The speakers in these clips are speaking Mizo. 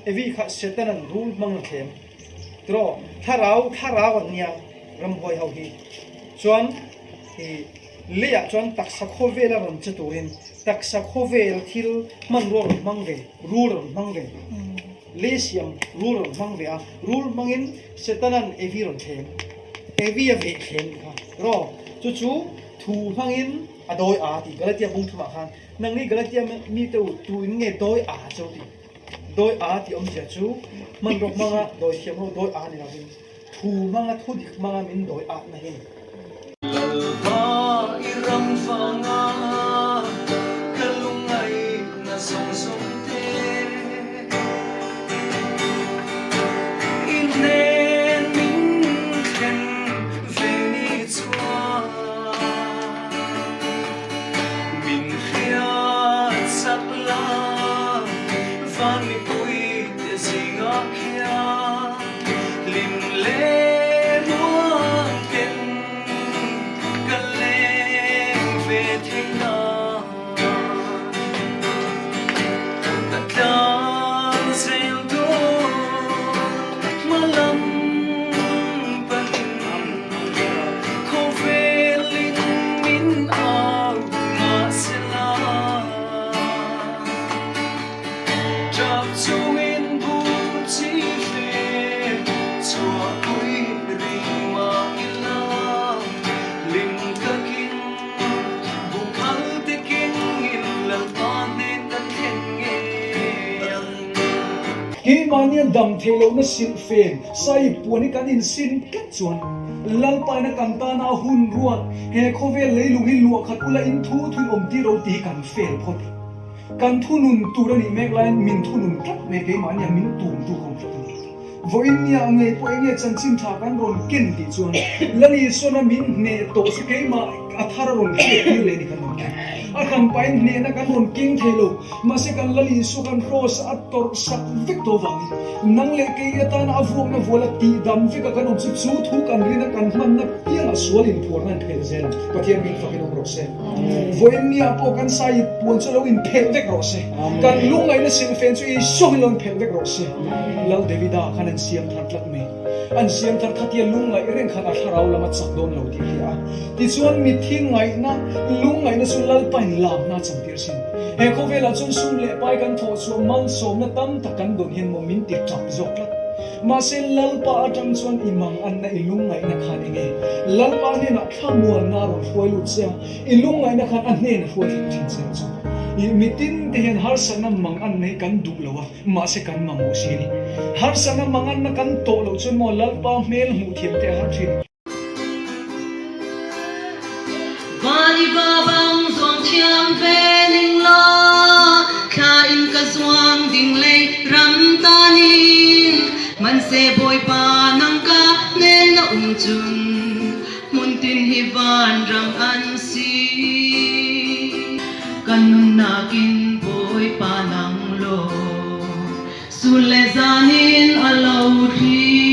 Evi kha Satan an rul hmang a thlem. Tiraw, thlarau thlarau an nia ramhuai ho hi. Chuan i leiah chuan taksa khawvel a rawn che turin taksa khawvel thil hmanrua rawn hmang ve, rul rawn hmang ve. Lei siam rul rawn hmang ve a, rul hmangin Setanan Evi rawn thlem. Evi a veh thlem ti kha. Tiraw, chu chu thu hmangin a dawi a ti Galatia bung thumah khan. Nangni Galatia mite u tu in nge dawi a cho ti? Dawi a tih awmzia chu hmanraw hmanga dawi thiam ho dawi a ni lovin thu hmanga thu dik hmanga min dawi atna hi a ni. Lalpa i ram fanga. Van mipuite zingah khian hlim leh muang ten ka leng ve thei nan. Ka tlan zel dawn hma lam panin khawvelin min au mahsela. Ṭap chungin bu chi fe chhuahpui ring mah ila hlim takin bu phal takin in Lalpa hnen kan thlen ngei ang. Keimahnia dam theih lohna silhfen sai puan hi kan insin tlat chuan Lalpaina kan tana a hun ruat he khawvel leilung hi luah khat ula in thu thui awm tir lo tih hi kan fel phawt. Kan thunun tur a nih mek laiin min thunun tlat mai keimahnia min tum tu ka awm tlat a ni. Vawiin nia ngei pawh enge chanchin tha kan rawn ken tih chuan Lal Isuana min hneh tawh chu keimah a thar a rawn hriat tir leh ni kan rawn ken. A hranpain hnehna kan rawn keng thei lo, mahse kan Lal Isua kan kraws a tawrh sak vek tawh vangin nang leh kei atana a vuakna vual a tihdam veka kan awm chu chu thu kan rina kan hmanna piangah sual inphuarna an phelh zel ang. Pathian min fakin awm rawh se. Vawiin nia pawh kan sai puan chu lo inphelh vek rawh se. Kan lungngaihna silhfen chu Isua hi lo inphelh vek rawh se. Lal Davida khan an siam thar tlat mai. An siam thar khatia lungngaih reng khan a thlarau lam a chak dawn lo tih a hria a. Tichuan mitthi ngaihna, lungngaihna chu Lalpain lamna a chantir sin. He khawvelah chuan sum leh pai kan thawh chhuah malsawmna tam tak kan dawn hian maw min ti tap zawk tlat. Mahse Lalpa atang chuan i manganna i lungngaihna khan enge Lalpa hnenah thlamuanna a rawn hruai lut che a, i lungngaihna khan a hnen a hruai thleng thin che a chu. I mitin te hian harsatna manganna hi kan duh lo a, mahse kan mamawh si a ni. Harsatna manganna kan tawh loh chuan maw Lalpa hmel hmuh thiam te a har thin. Vani va bang zuang thiam ve ning law, Thla in ka zuang ding lei ram tanin, Hmanhse Bawipa nang ka hnen na um cun, Hmun tin hi vanram an si. Ka nunnak in Bawipa nang law, Sul le zan in a lo thlir.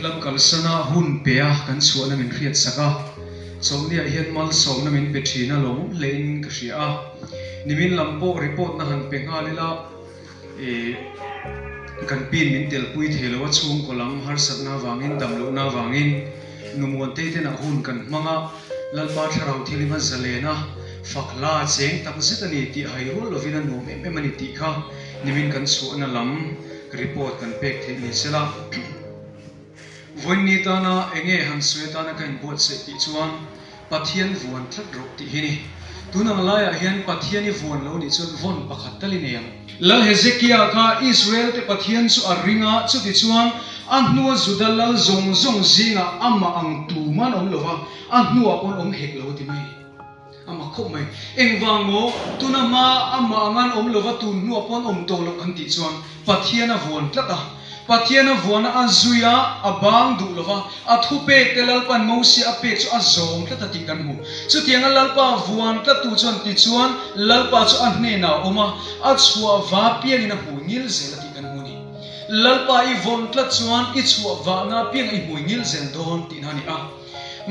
lam kalsana hun pe a kan chhuahna min hriat sak a, chawlhniah hian malsawmna min pe thin a lawmawm hlein ka hria a. Nimin lam pawh report na han pe nghal ila ih kan pin min telpui thei lo a, chhungkaw lam harsatna avangin damlohna avangin Numuantei tenah hun kan hmang a, Lalpa thlarau thilim a zalen a, fak hla a cheng tak zet a ni tih hai rual lovin a nuam em em a ni tih kha nimin kan chhuahna lam report kan pek theih ni sela. Vawiinni tana enge han sawi atana ka inbuatsaih tih chuan Pathian vuan tlat rawh tih hi ni. Tun ang laiah hian Pathian i vuan lo nih chuan vawn pakhat tal i nei ang. Lal Hezekia kha Israel te Pathian chu a ring a, chutichuan a hnua Juda lal zawng zawng zingah amah ang tuman awm lo va, a hnuah pawn awm hek lo a ti mai. A mak khawp mai. Engvang maw? Tuna hma amah angan awm lo va, tun hnuah pawn awm tawh loh kan tih chuan Pathian a vuan tlat a. Pathian a vuana a zui a, a bang duh lo va, a thupek te Lalpa'n Mosia a pek chu a zawm tlat a tih kan hmu. Chutianga Lalpa vuan tlattu chuan tichuan Lalpa chu a hnenah a awm a, a chhuah va piangin a hmui ngil zel a tih kan hmu a ni. Lalpa i vawn tlat chuan i chhuah vahna piangah i hmui ngil zel dawn tihna a ni a.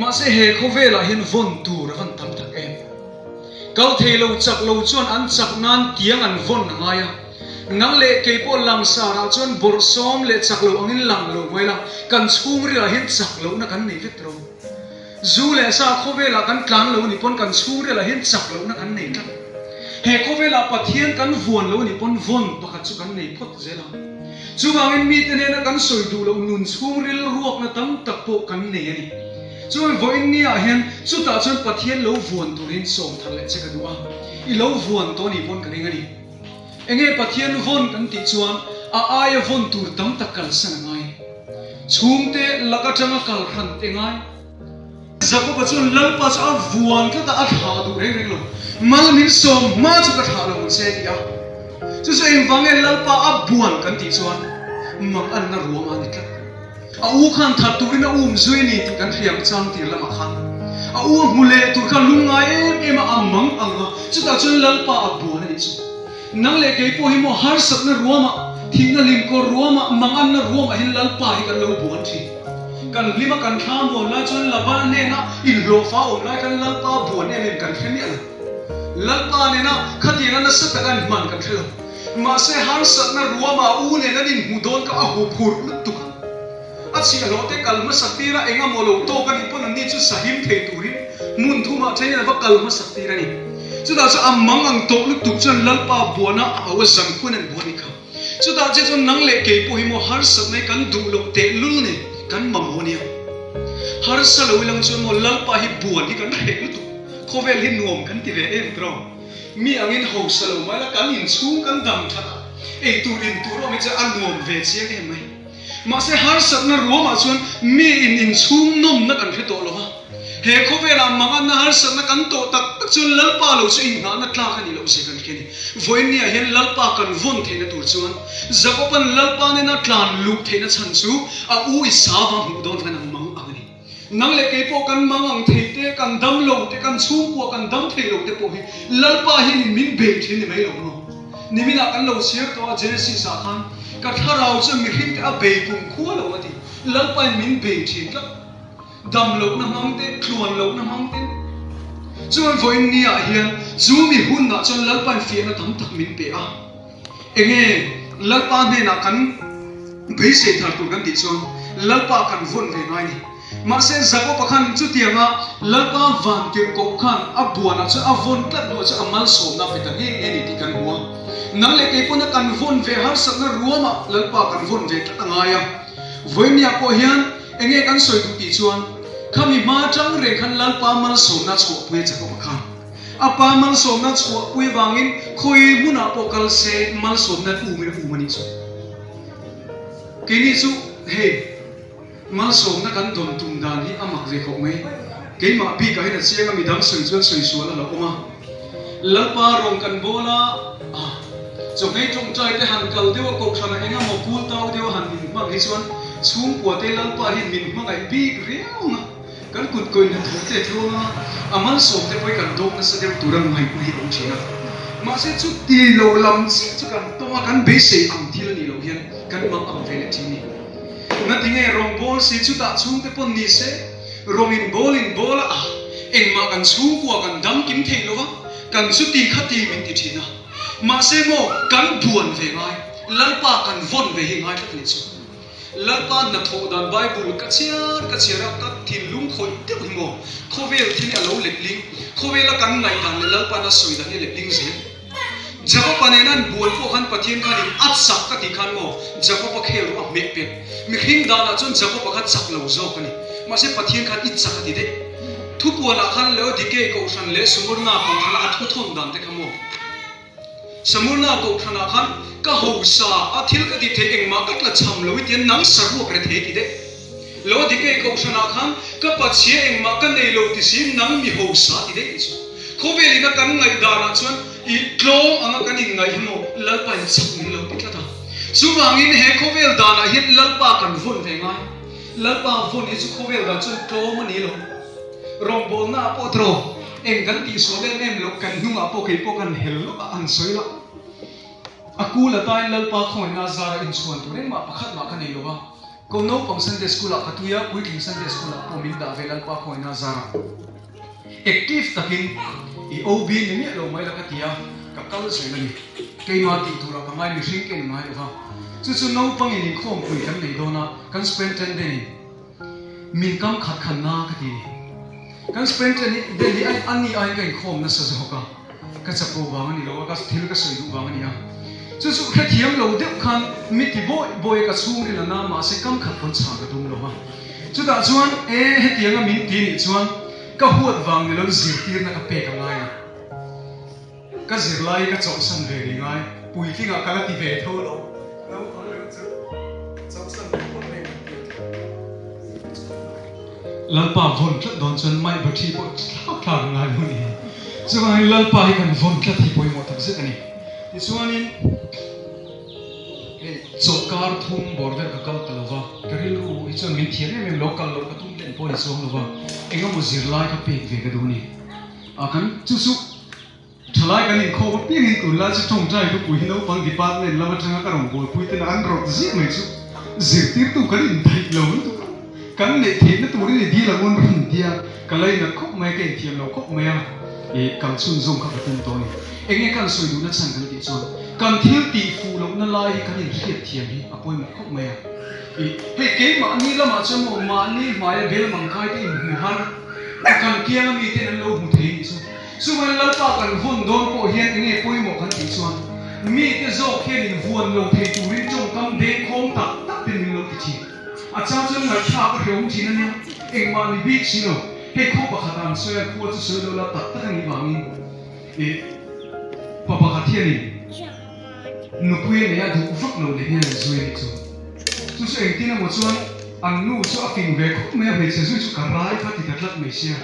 Mahse he khawvelah hian vawn tur a van tam tak em? Kal thei lo chak lo chuan an chak nan tiang an vawn a ngai a. Nang leh kei pawh langsarah chuan bawrhsawm leh chak lo angin lang lo mai la, kan chhungrilah hian chak lohna kan nei vek ro. Zu leh sa khawvelah kan tlan lo nih pawn kan chhungrilah hian chak lohna kan nei tlat. He khawvelah Pathian kan vuan lo nih pawn vawn pakhat chu kan nei phawt zel ang. Chuvangin mite hnena kan sawi duh loh nun chhungril ruakna tam tak pawh kan nei a ni. Chuan vawiin niah hian chutah chuan Pathian lo vuan turin sawm thar leh che ka duh a, i lo vuan tawh nih pawn ka ring a ni. Enge Pathian vawn kan tih chuan a aia vawn tur tam tak kalsan a ngai. Chhungte lak atanga kal hran te ngai. Jakoba chuan Lalpa chu a vuan tlat a, a thlah duh reng reng lo. Mal min sawm hma chu ka thlah lo ang che a ti a. Chu chu engvang nge Lalpa a buan kan tih chuan mak anna ruam a ni tlat. A u khan that turin a um zui a ni tih kan hria ang chang tir lamah khan a u a hmu leh tur kha lungngai em em a, a mang ang a, chutah chuan Lalpa a buan a nih chu. Nang leh kei pawh hi maw harsatna ruamah, thihna hlimkawr ruamah, manganna ruamah hian Lalpa hi kan lo buan thin. Kan hlima kan thla muan lai chuan Labana hnena inhlawhfa awm lai khan Lalpa buan em em kan hre miah lo. Lalpa nena khatianga nasa taka an hman kan hre lo. Mahse harsatna ruamah u nen an inhmu dawn kha a huphurh lutuk a. A chhiahhlawh te kal hmasak tir a, eng amaw lo tawk a nih pawn anni chu sahim thei turin hmun thumah thenin a va kal hmasak tir a ni. Chutah chuan a mang ang tawh lutuk chuan Lalpa buana a au a zangkhuan an buan i kha. Chutah che chuan nang leh kei pawh hi maw harsatna hi kan duh loh tehlul nen kan mamawh ania. Harsa lo ilang chuan maw Lalpa hi buan hi kan hreh lutuk. Khawvel hi nuam kan ti ve em tiraw? Mi angin hausa lo mai la kan inchhung kan dam that a, eitur intur awm hi chuan a nuam ve chiang em mai. Mahse harsatna ruamah chuan mi in inchhung nawmna kan hre tawh lo va. He khawvelah manganna harsatna kan tawh tak tak chuan Lalpa lo chu inngahna tlak a nih loh zia kan hria a ni. Vawiinniah hian Lalpa kan vawn theihna tur chuan Jakoba'n Lalpa nena tlan luh theihna chhan chu a u Isava hmuh dawn khan a mang ang a ni. Nang leh kei pawh kan mang ang thei te, kan dam lo te, kan chhungkua kan dam thei lo te pawh hi Lalpa hianin min bei thin ni mai lo maw? Niminah kan lo chhiar tawh a Genesis ah khan ka thlarau chuan mihring te a bei kum khua lo a ti. Lalpa in min bei thin tlat. Dam lohna hmang te, tluan lohna hmang te. Chuan vawiin niah hian chu mi hunah chuan Lalpa in fiahna tam tak min pe a. Enge Lalpa hnenah kan beisei thar tur kan tih chuan Lalpa kan vawn ve ngai ni. Mahse Jakoba khan chutianga Lalpa vantirhkoh khan a buanah chuan a vawn tlat hnuah chuan a malsawmna a pe ta nghe nghe ni tih kan hmu a. Nang leh kei pawna kan vawn ve harsatna ruamah Lalpa kan vawn ve tlat a ngai a. Vawinia pawh hian enge kan sawi duh tih chuan khami hma atang reng khan Lalpa malsawmna chhuahpui a Jakoba khan. A pa malsawmna chhuahpui vangin khawi hmunah pawh kal se malsawmna an um in a um a nih chu. Keini chu hei malsawmna kan dawn tum dan hi a mak ve khawp mai. Keimah bikah hian a chiang a midang sawi chuan sawi sual a lo awm a. Lalpa rawng kan bawl a, ah chawhmei tawngtai te han kal deuh a kohhran ah eng emaw kul tau deuh a han min hmang hi chuan chhungkua te Lalpa hian min hmangaih bik riau ang a. Kan kut kawi hnathawh te tluang a, a malsawm te pawh hi kan dawk nasa deuh tur a ngaihna hi a awm thin a. Mahse chuti lo lam chiah chu kan tawng a, kan beisei ang thil a nih loh hian kan mang ang ve leh thin a ni. Ngatinge rawngbawl si chutah chhungte pawn ni se, rawng in bawl in bawl a, engmah kan chhungkua kan dam kim thei lo va, kan chuti khati min ti thin a. Mahse maw kan buan ve ngai, Lalpa kan vawn ve hi ngai tlat a nih chu. Lalpa hnathawh dan Bible ka chhiar ka chhiar a, ka thinlung khawih deuh hi maw khawvel thil hi a lo letling, khawvela kan ngaihdan leh Lalpa'n a sawi dan hi a letling zel. Jakob-a nena an buan pawh khan Pathian khanin a chak a tih khan maw Jakob-a khel ruah a hmeh pek. Mihring danah chuan Jakob-a kha chak lo zawk a ni. Mahse Pathian khan i chak a ti daih. Thupuanah khan Laodikei kohhran leh Sumurna kohhrana a thuthawn dan te kha maw Samurna kohhranah khan ka hausa a thil ka ti thei engmah ka tla cham lo i tian nang saruak re thei ti daih. Laodikei kohhranah khan ka pachhia engmah ka nei lo ti si nang mi hausa ti daih tih chu. Khawvelin a kan ngaihdanah chuan i tlawm anga kan inngaih hi maw Lalpa in chak min lo ti tlat a. Chuvangin he khawvel danah hian Lalpa kan vawn ve ngai. Lalpa vawn hi chu khawvel dan chuan tlawm a ni lo. Rawngbawlnaah pawh tiraw eng kan tihsual em em loh kan hnungah pawh kei pawh kan hel lawk a han sawi la. A kul atain Lalpa khawngaihna zara inchhuan tur engmah pakhat mah ka nei lo va. Ko naupang Sunday School ah ka tui a, puitling Sunday School ah pawh min dah ve Lalpa khawngaihna zara. Active takin i OB ni miah lo mai la ka ti a, ka kal zel a ni. Keimah tih turah ka ngai mihring ken ngai lo va. Chu chu naupangin inkhawmpui kan nei dawn a, kan superintendent in min kam khat khan na ka ti ni. Kan superintendent hi a ni aiin ka inkhawm nasa zawk a. Ka chapo vang a ni lo a, ka thil ka sawi duh vang a ni a. Chu chu hrethiam lo deuh khan mi ti bawi bawi a ka chhungril a na mahse kam khat pawn chhang ka tum lo a. Chutah chuan e hetianga min ti nih chuan ka huat vang ni lo zirtirna ka pek a ngai a. Ka zirlai ka chawlhsan ve rih ngai, puitlingah ka la ti ve tho lo. Naupang reuh chu chawlhsan ve phawt mai kan ti a. Lalpa vawn tlat dawn chuan mai bathi pawh thlak thlak a ngai lo a ni. Chuvangin Lalpa hi kan vawn tlat hi pawimawh tak zet a ni. Tichuanin hei chawlhkar thum bawr vel ka kal ta lo va, ka rilru hi chuan min thiam em em lo, kal loh ka tum den pawh a ni chuang lo va, engemaw zirlai ka pek ve ka duh a ni. A kan chu chu. Thalai kan inkhawm apiangin tunlai chu tawngtai thupui hi naupang department lam atanga ka rawn buaipui tena an rawt ziah mai chu zirtirtu kan indaih lo lutuk a, kan neih theihna turin i dil ang un rawn tia ka lainat khawp mai a, ka inthiam lo khawp mai a, ih kal chhunzawm kha ka tum tawh a ni. Enge kan sawi duhna chhan kan tih chuan kan thil tih fuh lohna lai hi kan inhriat thiam hi a pawimawh khawp mai a, ih hei keimahni lamah chuan maw mahni hmaia bel mangkai te inhmu har a kan kianga miten an lo hmu thei nih chu. Chuan Lalpa kan vawn dawn pawh hian enge pawimawh kan tih chuan mite zawk hian in vuan lo thei turin tawngkam dengkhawm tak tak te min lo ti thin. A chang chuan ngaihthlak a hrehawm thin a nia, engmah ni bik si lo. Hei khaw pakhat ah an sawi a, khua chu sawi lo la tak tak a nih vangin ih pa pakhat hianin nupui a nei a duh vak lo leh hian an zui a nih chu. Chu chu engtin emaw chuan an nu chu a fing ve khawp mai a, hmeichhe zui chu ka rai kha ti ta tlat mai sia.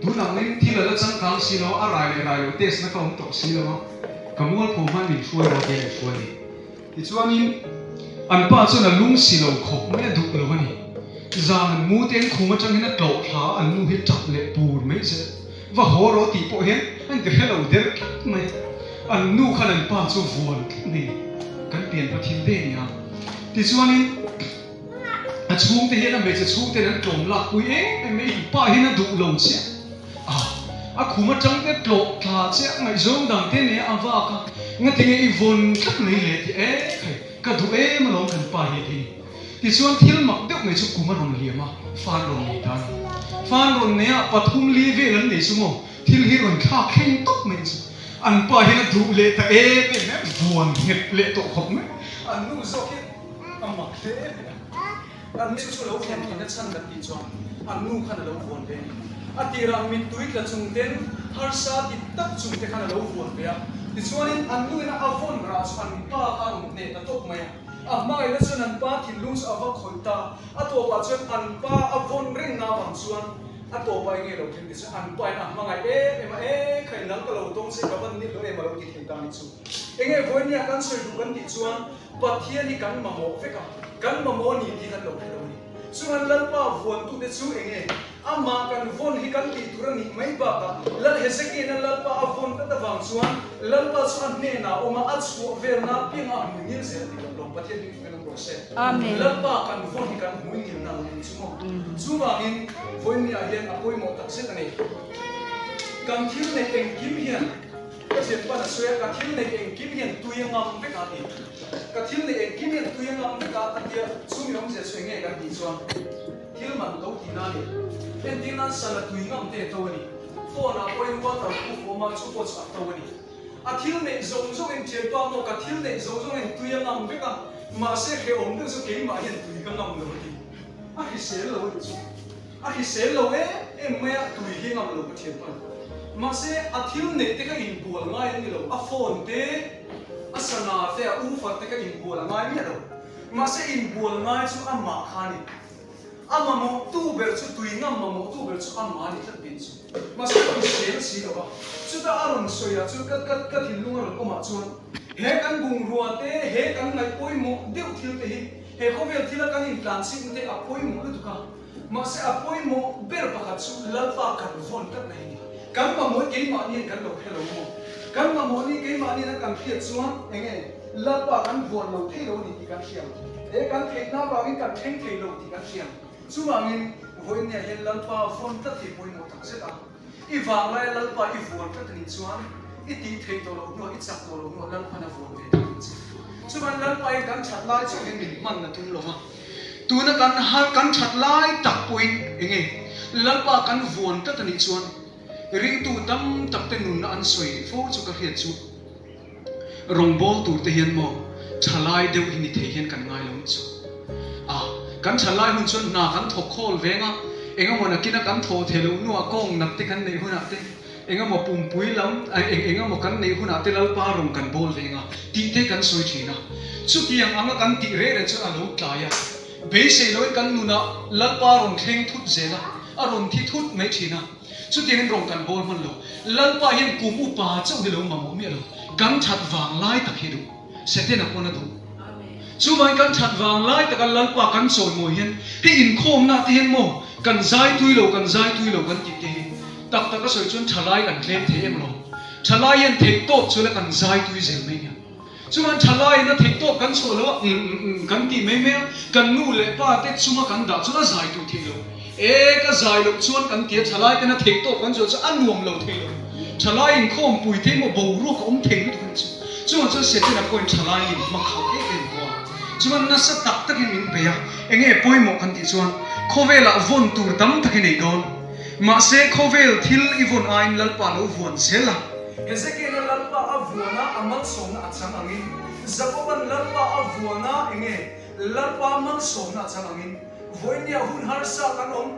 Tunah ngin thil a la changkang si lo a, a rai leh rai lo test na ka awm tawh si lo a, ka mualpho hman min hruai rawh tia min hruai a ni. Tichuanin an pa chuan a lung si lo khawp mai a duh lo a ni. Zan an mu te an khum atang hian a tlawh thla a, an nu hi tap leh pur mai zel. Va haw rawh tih pawh hian an ti hre lo der tlat mai. An nu khan an pa chu vuan tlat mai a ni. Kan pian Pathian ve a ni a. Tichuanin. A chhungte hian a hmeichhe chhungten an tlawm lak pui em em mai, i pa hian a duh lo chiah a, a khum atang te tlawh thla chiah ngaihzawng dang te nia a vak a, ngatinge i vawn tlat mai le ti e khai, ka duh em alawm kan pa hi a ti ni. Tichuan thil mak deuh mai chu kum a rawn liam a, fan rawn nei ta a ni. Fan rawn nei a, pathum li vel an nei chu maw, thil hi rawn thlak thleng tawp mai chu an pa hian a duh leh ta em em mai a, vuan nghet leh tawh khawp mai, an nu zawk hian. A mak hle mai a. An nu chu lo thlen thin a chhan kan tih chuan an nu khan a lo vuan ve a ni. A tirah mittui tla chung ten harsa ti tak chung te khan a lo vuan ve a. Tichuanin an nu ina a vawn rah chu an pa kha a rawn hneh ta tawp mai a. A hmangaihna chuan an pa thinlung chu a va khawih ta. A tawpah chuan an pa a vawn reng na avang chuan a tawpah enge lo thleng ti chuan an pa in a hmangaih em em a, E khai nang ka lo tawng che ka van nilh lo em a lo ti thei ta ni chu. Enge vawinia kan sawi duh kan tih chuan Pathian hi kan mamawh vek a, kan mamawh a ni tih kan lo hre lo a ni. Chuan Lalpa vuantute chu eng nge? Amah kan vawn hi kan tih tur a nih mai bakah Lal Hezekia'n a Lalpa a vawn tlat avang chuan Lalpa chu a hnenah a awm a, a chhuah velna apiangah a hmui ngil zel tih kan lawm. ang Pathian hming fakin awm rawh se. Lalpa kan vawn hi kan hmui ngilna ang nih chu maw. Chuvangin vawiinniah hian a pawimawh tak zet a ni. Kan thil neih engkim hian ka thianpan a sawi a, ka thil neih engkim hian tui a ngam vek a ti. Ka thil neih engkim hian tui a ngam vek a a tia, chumi awmzia chu enge kan tih chuan thil man to tihna a ni. Entir nan sana tui ngam te a to a ni. Phone ah pawhin water proof a awm a, chu pawh chu a to a ni. A thil neih zawng zawng in thianpa maw ka thil neih zawng zawng in tui a ngam vek a, mahse hrehawm deuh chu keimah hian tui ka ngam lo a ti. A hrisel lo a ti chu. A hrisel lo em em mai a, tui hi a ngam lo ka thianpa. Mahse a thil neih te kha inbual ngai an ni lo, a phone te, a sana te, a woofer te kha inbual a ngai miah lo. Mahse inbual ngai chu amah kha a ni. A mamawhtu ber chu tui ngam mamawhtu ber chu amah a ni tlat bik chu. Mahse ka hrisel si lo va, chutah a rawn sawi ah chuan ka ka ka thinlung a rawn awm ah chuan he kan bungrua te, he kan ngaih pawimawh deuh thil te hi he khawvel thila kan intlanchikna te a pawimawh lutuk a. Mahse a pawimawh ber pakhat chu Lalpa kan vawn tlat na hi ni. Kan mamawh hi keimahni hian kan lo hre lo maw? Kan mamawh ni keimahni hian kan hriat chuan eng nge Lalpa kan vawn lo thei lo a ni tih kan hria ang. He kan theihna avangin kan thleng thei lo tih kan hria ang. Chuvangin vawiinniah hian Lalpa vawn tlat hi pawimawh tak zet a. I vanglaia Lalpa i vuan tlat a nih chuan i tih theih tawh loh hnuah, i chak tawh loh hnuah Lalpan a vuan ve tlat ang che. Chuvan Lalpa in kan that lai chauh hian min hman a tum lo va, tuna kan har kan that lai tak pawhin eng nge Lalpa kan vuan tlat a nih chuan ringtu tam tak te nunna an sawi fo chu ka hriat chu. Rawngbâwl tur te hian maw thalai deuh hi ni thei hian kan ngai lo chu. A, kan thalai hun chuan hna kan thawk khawl veng a, engemaw nakina kan thawh thei loh hnuah kawng nat te kan neih hunah te, engemaw pumpui lam, eng engemaw kan neih hunah te Lalpa rawn kan bawl veng a, tih te kan sawi thin a. Chutiang anga kan tih reh reh chuan a lo tlai a, beisei loin kan nunah Lalpa rawn thleng thut zel a, a rawn thi thut mai thin a. Chutiangin rawng kan bawl hman lo. Lalpa hian kum upa chauh hi lo mamawh miah lo. Kan that vang lai tak hi duh. Setana pawn a duh. Chuvangin kan that vang lai taka Lalpa kan chawimawi hian hei inkhawmna te hian maw kan zai tui lo kan zai tui lo kan tih te hi tak tak a sawi chuan thalai kan tlem thei em lo. Thalai hian theihtawp chu la kan zai tui zel mai nia. Chuan thalaiin a theih tawk kan chhuah lo a, umm umm umm kan tih mai mai a, kan nu leh pa te chunga kan dah chuan a zai tur theih lo. E ka zai loh chuan kan ti a, thalai ten a theih tawk kan chhuah chuan a nuam lo thei lo. Thalai inkhawmpui te emaw boruak a awm thei lutuk a nih chu. Chuan chuan Setana pawhin thalai in hma khalh em em tawh a, chuan nasa tak takin min bei a, enge pawimawh kan tih chuan khawvelah vawn tur tam tak i nei dawn. Mahse khawvel thil i vawn aiin Lalpa lo vuan zel a. Hezekiel-a Lalpa a vuana a malsawmna a chang angin, Jakob-a'n Lalpa a vuana enge Lalpa malsawmna a chang angin, vawinia hun harsa kan awm,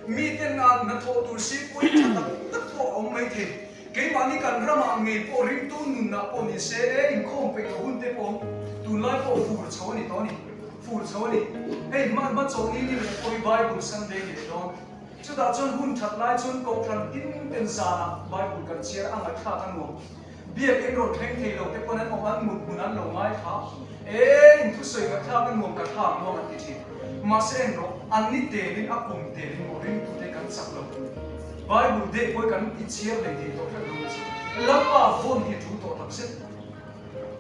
miten a hnathawh tur si pawhin tha tak tak pawh a awm mai thei. Keimahni kan ramah ngei pawh ringtu nunah pawh ni se e inkhawm peih loh hun te pawh awm, tunlai pawh fur chho a ni tawh a ni, fur chho a ni. Hei hma hma chawlhni ni leh pawh hi Bible Sunday ni leh dawn. Chutah chuan hun that lai chuan Kohhran tin ten zanah Bible kan chhiar a ngaihthlak a nuam. Biakinn rawn thleng thei lo te pawn an awm an mut hmun an lo ngaithla. E, in thusawi ngaihthlak a nuam ka thlak nuam an ti thin. Mahse en rawh, an ni telin a kum telin maw ringtute kan chak lo. Bible deh pawh hi kan i chhiar hlei thei tawh hrep lo ni chu. Lalpa vawn hi a tul tawh takzet.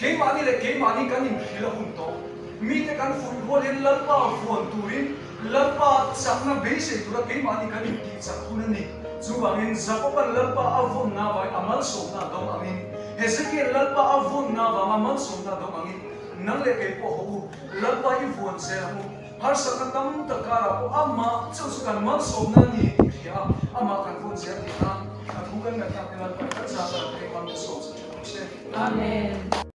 Keimahni leh keimahni kan inhrilh a hun tawh. Mite kan fuih rual hian Lalpa vuan turin, Lalpa chakna beisei tura keimahni kan intih chak hun a ni. Chuvangin, Jakoba'n Lalpa a vawnna avangin a malsawmna a dawng angin, Hezekia'n Lalpa a vawnna avanga malsawmna a dawng angin, nang leh kei pawh haw u, Lalpa i vuan zel ang u. Harsatna tam tak karah pawh amah chauh chu kan malsawmna a ni tih hria a, amah kan vawn zel theih nan a thu kan ngaihthlak te Lalpa i kan zah zah theih ang min sawm chho thin ang che. Amen.